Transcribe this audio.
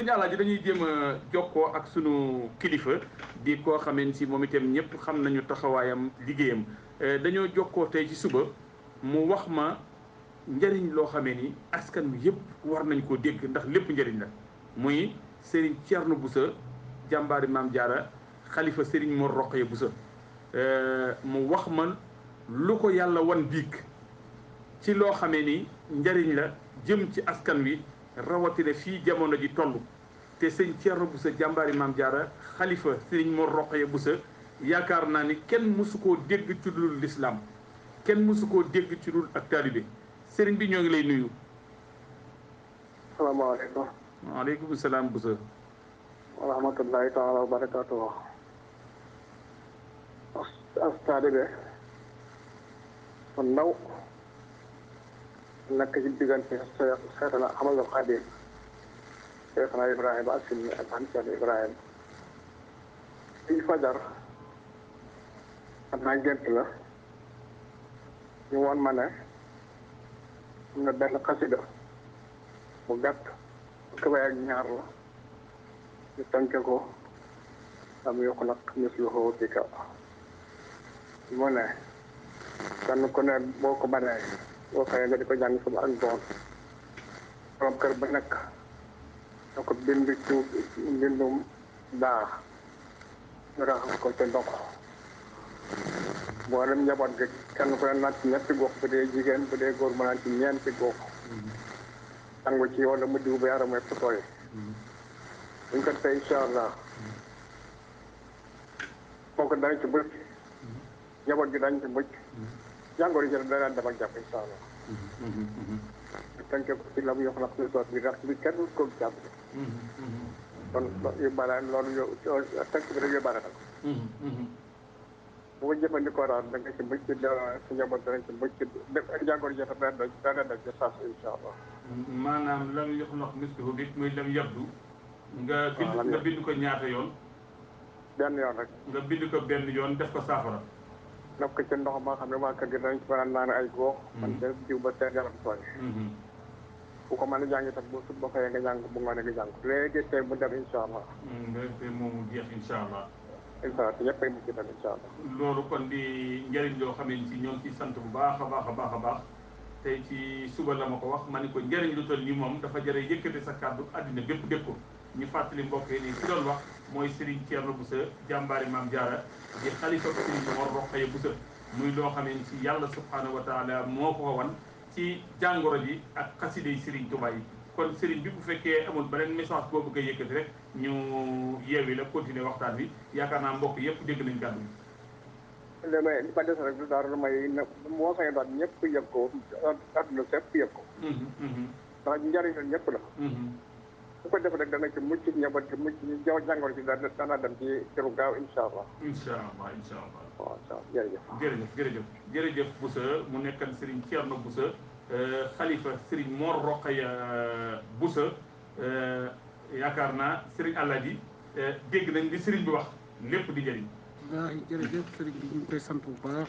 sëñ Alaaji dañuy jéem a jokkoo ak sunu kilifa di koo xamee si moom itam ñëpp xam nañu taxawaayam liggéeyam dañoo jokkoo tey ci suba mu wax ma njëriñ loo xamee ni askan wi yëpp war nañ koo dégg ndax lépp njëriñ la muy Serigne Thierno Bousso jàmbaari Maam Jaara xalifa Serigne Mor Rokhaya Bousso mu wax ma lu ko yàlla wan biig ci loo xamee ni njëriñ la jëm ci askan wi rawatina fii jamono ji toll te sëñ Thierno Bousso jàmbaari Maam Jaara xalifa Serigne Mor Rokhaya Bousso yaakaar naa ni kenn mësu koo dégg ci dul lislaam kenn mësu koo dégg ci dul ak taalibe sëriñ bi ñoo ngi lay nuyu. salaamaaleykum. waaleykum salaam Bousso. wa rahmatullahi taala wa barakaatuh. as taalibe kon ndaw nekk ci diggante Seexna Ahmadul Xadim Seexna Ibrahima ak suñu Seexna Ibrahima ci fajar xam naa gént la ñu woon ma ne am na benn xasida bu gàtt fukki bay ak ñaar la ñu tënke ko am yokku nag misluhu bika mu ne kenn ku ne boo ko banee boo xëyee nga di ko jàng suba ak ngoon borom kër ba nekk da ko bind ci mbindum daa ñu raxas ko ca ndox boo dem njaboot gi kenn ku ne naan ci ñetti gox bu dee jigéen bu dee góor mu naan ci ñeenti gox sangu ci wala mu diw ba yaram yëpp tooy buñ ko tey incha allah kooku dañ ci bëcc njaboot gi dañ ci bëcc jàngoro ji dana dem ak jàpp incha allah ñu tënkee ko ci la mu yox nag suñu soot bi ndax bi kenn ko jàpp kon yóbbaale loolu yow tënk bi rek yóbbaale na ko bu ko jëfandikoo daal da nga ci bëcc sa njaboot danañ ci bëcc jàngoro ji dana dem ci saas incha allah maanaam lam yox ndox misluhu bi muy lam yabdu nga bind ko ñaata yoon benn yoon rek nga bind ko benn yoon def ko saafara def ko ci ndox maa xam ne waa kër gi danañ ci mën a naan ay góox man de jiw ba seen yaram tooy bu ko mën a jàng itam bu sut ba xëyee nga jàng bu ngoonee nga jàng léegi tey mu dem incha allah nga tey moomu jeex incha allah incha allah te ñëpp ay mujj dem incha allah loolu kon di njëriñ loo xam ne si ñoo ngi ciy sant bu baax a baax a baax a baax tey ci suba la ma ko wax ma ni ko njëriñ lu toll nii moom dafa jëre yëkkate sa kàddu àddina bépp dégg ko ñu fàttali mbokk yi nii ki doon wax mooy Serigne Thierno Bousso jàmbaari Maam Jaara di xalifa Serigne Mor Rokhaya Bousso muy loo xam ne si yàlla subhanahu wa taala moo ko wan ci jàngoro ji ak xaside yi Serigne Touba yi kon Serigne bi bu fekkee amul beneen message boo bëgg a yëkkati rek ñu yeewi la continuer waxtaan bi yaakaar naa mbokk yëpp dégg nañ kàddu bi. li ma des rek du dara lu may ne moo sañ doon ñëpp yëg ko adduna sépp yëg ko ndax njëriñ la ñëpp la su ko def rek dana ci mucc njaboot ci mucc jàngoro ci dana dem ci lu gaaw incha allah incha allah incha allah waaw incha allah jërëjëf jërëjëf Bousso mu nekkan Serigne Thierno Bousso xalifa Serigne Mor Rokhaya Bousso yaakaar naa Serigne Alaaji dégg nañ li Serigne bi wax lépp di njëriñ waaw jërëjëf sëriñ bi ñu ngi koy sant bu baax